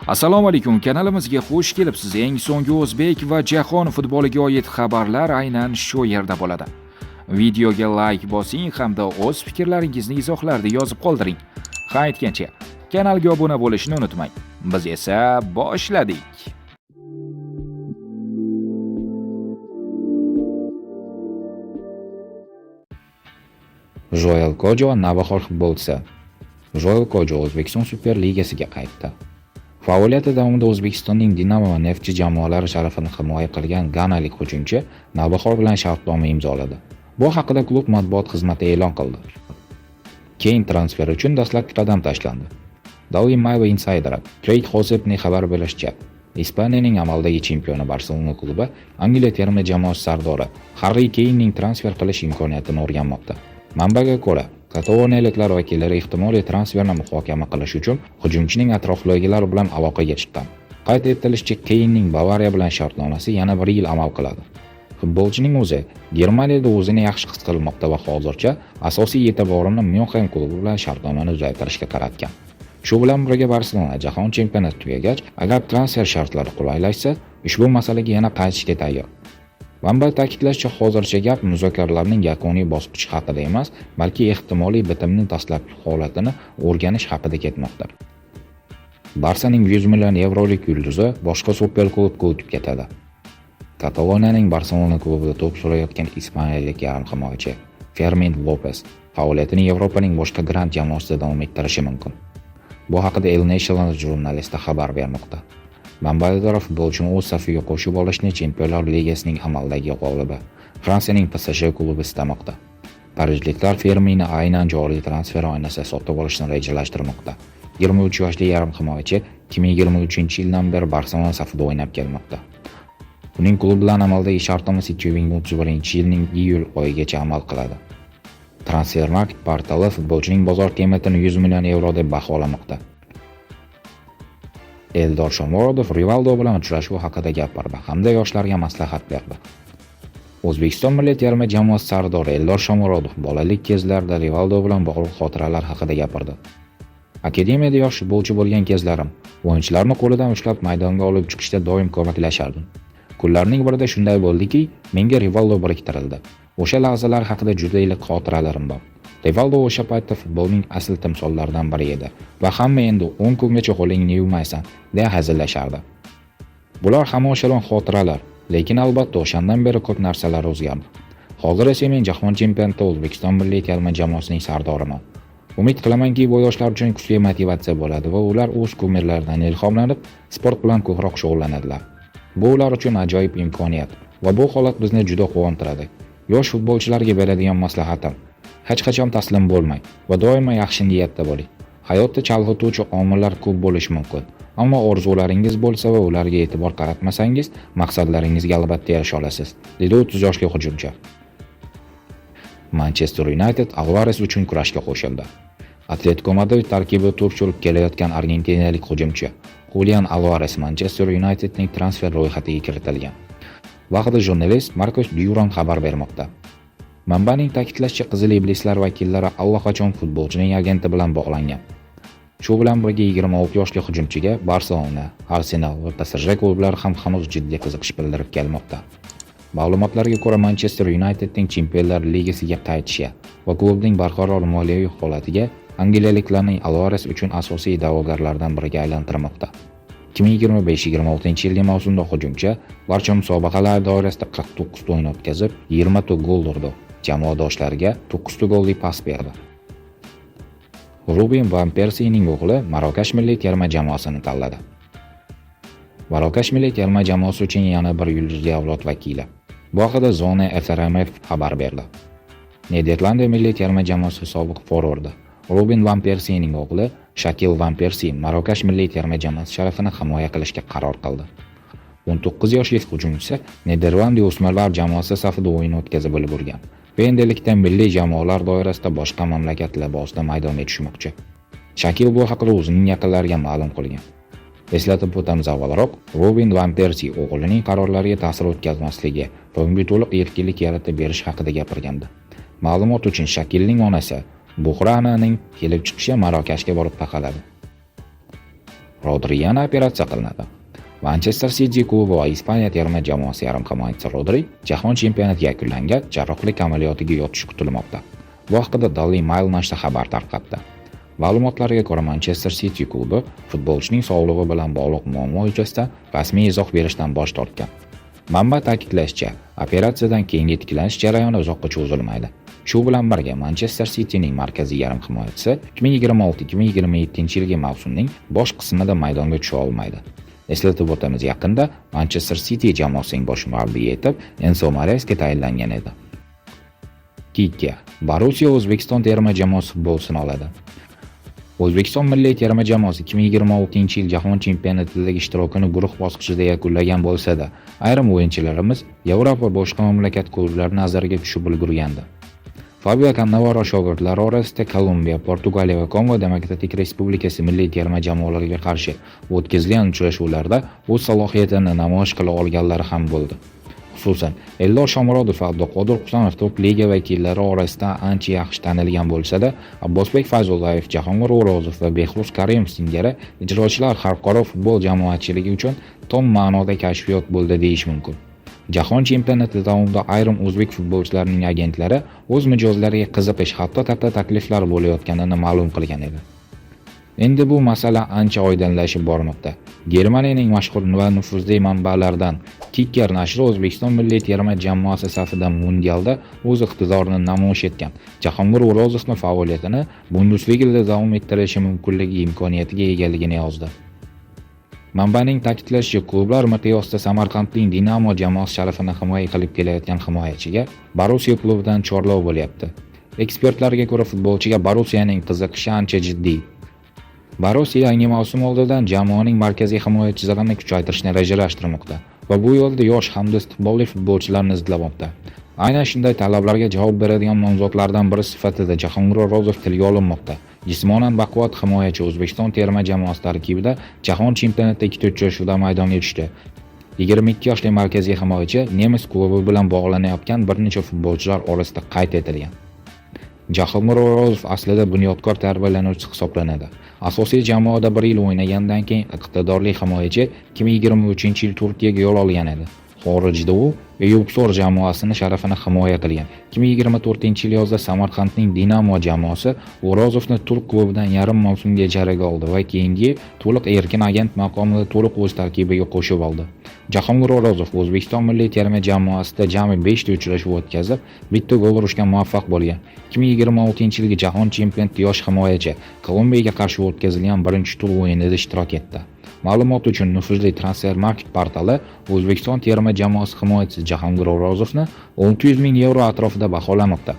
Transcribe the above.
Assalomu alaykum, kanalimizga xush kelibsiz. Eng so'nggi o'zbek va jahon futboliga oid xabarlar aynan shu yerda bo'ladi. Videoga like bosing hamda o'z fikrlaringizni izohlarda yozib qoldiring. Ha aytgancha, kanalga obuna bo'lishni unutmang. Biz esa boshladik. Joel Kojo Navbahor futbolchisi. Joel Kojo O'zbekiston Superligasiga qaytdi. Faoliyati davomida O'zbekistonning Dinamo va Neftchi jamoalari sharafini himoya qilgan ganalik hujumchi Navbahor bilan shartnoma imzoladi. Bu haqida klub matbuot xizmati e'lon qildi. Keyn transfer uchun dastlabki qadam tashlandi. Daily Mail Insider Craig Josepning xabar berishicha, Ispaniyaning amaldagi chempioni Barselona klubi Angliya terma jamoasi sardori Harri Keynning transfer qilish imkoniyatini o'rganmoqda. Manbaga ko'ra, kataloniyaliklar vakillari ehtimoliy transferni muhokama qilish uchun hujumchining atrofidagilari bilan aloqaga chiqqan. Qayd etilishicha, Keynning Bavariya bilan shartnomasi yana bir yil amal qiladi. Futbolchining o'zi Germaniyada o'zini yaxshi his qilmoqda va hozircha asosiy e'tiborini Myunxen klubi bilan shartnomani uzaytirishga qaratgan. Shu bilan birga Barselona jahon chempionati tugagach, agar transfer shartlari qulaylashsa, ushbu masalaga yana qaytishga tayyor. Manba ta'kidlashicha, hozircha gap muzokaralarning yakuniy bosqichi haqida emas, balki ehtimoliy bitimning dastlabki holatini o'rganish haqida ketmoqda. Barsaning 100 million yevrolik yulduzi boshqa super klubga o'tib ketadi. Kataloniyaning Barselona klubida to'p surayotgan ispaniyalik yarim himoyachi Fermin Lopes faoliyatini Yevropaning boshqa grand jamoasida davom ettirishi mumkin. Bu haqida El Nacional jurnalisti xabar bermoqda. Manbaga ko'ra, futbolchini o'z safiga qo'shib olishni Chempionlar Ligasining amaldagi g'olibi Fransiyaning PSG klubi istamoqda. Parijliklar Ferminni aynan joriy transfer oynasida sotib olishni rejalashtirmoqda. 23 yoshli yarim himoyachi 2023-yildan beri Barselona safida o'ynab kelmoqda. Uning klub bilan amaldagi shartnomasi 2031-yilning iyul oyigacha amal qiladi. Transfermarkt portali futbolchining bozor qiymatini 100 million yevro deb baholamoqda. Eldor Shomurodov Rivaldo bilan uchrashuv haqida gapirdi hamda yoshlarga maslahat berdi. O'zbekiston milliy terma jamoasi sardori Eldor Shomurodov bolalik kezlarida Rivaldo bilan bog'liq xotiralar haqida gapirdi. Akademiyada yosh futbolchi bo'lgan kezlarim, o'yinchilarni qo'lidan ushlab maydonga olib chiqishda doim ko'maklashardim. Kunlarning birida shunday bo'ldiki, menga Rivaldo biriktirildi. O'sha lahzalar haqida juda iliq xotiralarim bor. Rivaldo o'sha paytda futbolning asl timsollaridan biri edi va hamma endi 10 kungacha qo'lingni yuvmaysan, deya hazillashardi. Bular xamoshalon xotiralar, lekin albatta o'shandan beri ko'p narsalar o'zgardi. Hozir esa men jahon chempionatida O'zbekiston milliy terma jamoasining sardoriman. Umid qilamanki, bu yoshlar uchun kuchli motivatsiya bo'ladi va ular o'z kumirlaridan ilhomlanib, sport bilan ko'proq shug'ullanadilar. Bu ular uchun ajoyib imkoniyat va bu holat bizni juda quvontiradi. Yosh futbolchilarga beradigan maslahatim: hech qachon taslim bo'lmang va doimo yaxshi niyatda bo'ling. Hayotda chalg'ituvchi omillar ko'p bo'lishi mumkin, ammo orzularingiz bo'lsa va ularga e'tibor qaratmasangiz, maqsadlaringizga albatta erisha olasiz, dedi 30 yoshli hujumchi. Manchester United Alvarez uchun kurashga qo'shildi. Atletico Madrid tarkibida to'p surib kelayotgan argentinalik hujumchi Julian Alvarez Manchester Unitedning transfer ro'yxatiga kiritilgan. Bu haqida jurnalist Marcos Duran xabar bermoqda. Manbaning ta'kidlashicha, Qizil Iblislar vakillari allaqachon futbolchining agenti bilan bog'langan. Shu bilan birga 26 yoshli hujumchiga Barselona, Arsenal va PSG klublari ham hanuz jiddiy qiziqish bildirib kelmoqda. Ma'lumotlarga ko'ra, Manchester Unitedning Chempionlar Ligasiga qaytishi va klubning barqaror moliyaviy holatiga angliyaliklarning Alvarez uchun asosiy da'vogarlardan biriga aylantirmoqda. 2025-26 yilgi mavsumda hujumchi barcha musobaqalar doirasida 49 ta o'yin o'tkazib, 20 ta gol urdi. Jamoadoshlariga 9 ta golli pas berdi. Rubin van Persining o'g'li Marokash milliy terma jamoasini tanladi. Marokash milliy terma jamoasi uchun yana bir yulduzli avlod vakili. Bu haqida Zona FRMF xabar berdi. Niderlandiya milliy terma jamoasi sobiq forvardi Rubin van Persining o'g'li Shakil van Persi Marokash milliy terma jamoasi sharafini himoya qilishga qaror qildi. 19 yoshli hujumchisi Niderlandiya o'smirlar jamoasi safida o'yin o'tkazib ulgurgan va endilikda milliy jamoalar doirasida boshqa mamlakat libosida maydonga tushmoqchi. Shakil bu haqida o'zining yaqinlariga ma'lum qilgan. Eslatib o'tamiz, avvalroq Robin van Persi o'g'lining qarorlariga ta'sir o'tkazmasligi va unga to'liq erkinlik yaratib berish haqida gapirgandi. Ma'lumot uchun, Shakilning onasi Buxrananing kelib chiqishi Marokashga borib taqaladi. Rodri yana operatsiya qilinadi. Manchester City klubi va Ispaniya terma jamoasi yarim himoyachisi Rodri jahon chempionati yakunlangach jarrohlik amaliyotiga yotishi kutilmoqda. Bu haqida Daily Mail nashri xabar tarqatdi. Ma'lumotlarga ko'ra, Manchester City klubi futbolchining sog'lig'i bilan bog'liq muammo yuzasidan rasmiy izoh berishdan bosh tortgan. Manba ta'kidlashicha, operatsiyadan keyingi tiklanish jarayoni uzoqqa cho'zilmaydi. Shu bilan birga Manchester Cityning markaziy yarim himoyachisi 2026-2027 yilgi mavsumning bosh qismida maydonga tusha olmaydi. Eslatib o'tamiz, yaqinda Manchester City jamoasining bosh murabbiyi etib Enso Mareska tayinlangan edi. Kicker: Borussiya O'zbekiston terma jamoasi futbolchisini oladi. O'zbekiston milliy terma jamoasi 2026-yil jahon chempionatidagi ishtirokini guruh bosqichida yakunlagan bo'lsa-da, ayrim o'yinchilarimiz Yevropa boshqa mamlakat klublari nazariga tushib ulgurgandi. Fabio Cannavaro shogirdlari orasida Kolumbiya, Portugaliya va Kongo Demokratik Respublikasi milliy terma jamoalariga qarshi o'tkazilgan uchrashuvlarda o'z salohiyatini namoyish qila olganlari ham bo'ldi. Xususan, Eldor Shomurodov va Abduqodir Husanov top liga vakillari orasida ancha yaxshi tanilgan bo'lsa-da, Abbosbek Fayzullayev, Jahongir O'rozov va Behruz Karimov singari ijrochilar xalqaro futbol jamoatchiligi uchun tom ma'noda kashfiyot bo'ldi deyish mumkin. Jahon chempionati davomida ayrim o'zbek futbolchilarining agentlari o'z mijozlariga qiziqish, hatto katta takliflar bo'layotganini ma'lum qilgan edi. Endi bu masala ancha oydinlashib bormoqda. Germaniyaning mashhur va nufuzli manbalaridan Kicker nashri O'zbekiston milliy terma jamoasi safida mundialda o'z iqtidorini namoyish etgan Jahongir O'rozovning faoliyatini Bundesligada davom ettirishi mumkinligi imkoniyatiga egaligini yozdi. Manbaning ta'kidlashicha, klublar miqyosida Samarqandning Dinamo jamoasi sharafini himoya qilib kelayotgan himoyachiga Borussiya klubidan chorlov bo'lyapti. Ekspertlarga ko'ra, futbolchiga Borussiyaning qiziqishi ancha jiddiy. Borussiya yangi mavsum oldidan jamoaning markaziy himoya chizig'ini kuchaytirishni rejalashtirmoqda va bu yo'lda yosh hamda istiqbolli futbolchilarni izlamoqda. Aynan shunday talablarga javob beradigan nomzodlardan biri sifatida Jahongir O'rozov tilga olinmoqda. Jismonan baquvvat himoyachi O'zbekiston terma jamoasi tarkibida jahon chempionatida ikkita uchrashuvda maydonga tushdi. 22 yoshli markaziy himoyachi nemis klubi bilan bog'lanayotgan bir necha futbolchilar orasida qayd etilgan. Jahongir O'rozov aslida Bunyodkor tarbiyalanuvchisi hisoblanadi. Asosiy jamoada bir yil o'ynagandan keyin iqtidorli himoyachi 2023-yil Turkiyaga yo'l olgan edi. Xorijda u Eyüpspor jamoasini sharafini himoya qilgan. 2024-yil yozda Samarqandning Dinamo jamoasi O'rozovni turk klubidan yarim mavsumga ijaraga oldi va keyingi to'liq erkin agent maqomida to'liq o'z tarkibiga qo'shib oldi. Jahongir O'rozov O'zbekiston milliy terma jamoasida jami 5 ta uchrashuv o'tkazib, bitta gol urishga muvaffaq bo'lgan. 2026-yilgi jahon chempionatida yosh himoyachi Kolumbiyaga qarshi o'tkazilgan birinchi tur o'yinida ishtirok etdi. Ma'lumot uchun, nufuzli Transfermarkt portali O'zbekiston terma jamoasi himoyachisi Jahongir O'rozovni 600 ming yevro atrofida baholamoqda.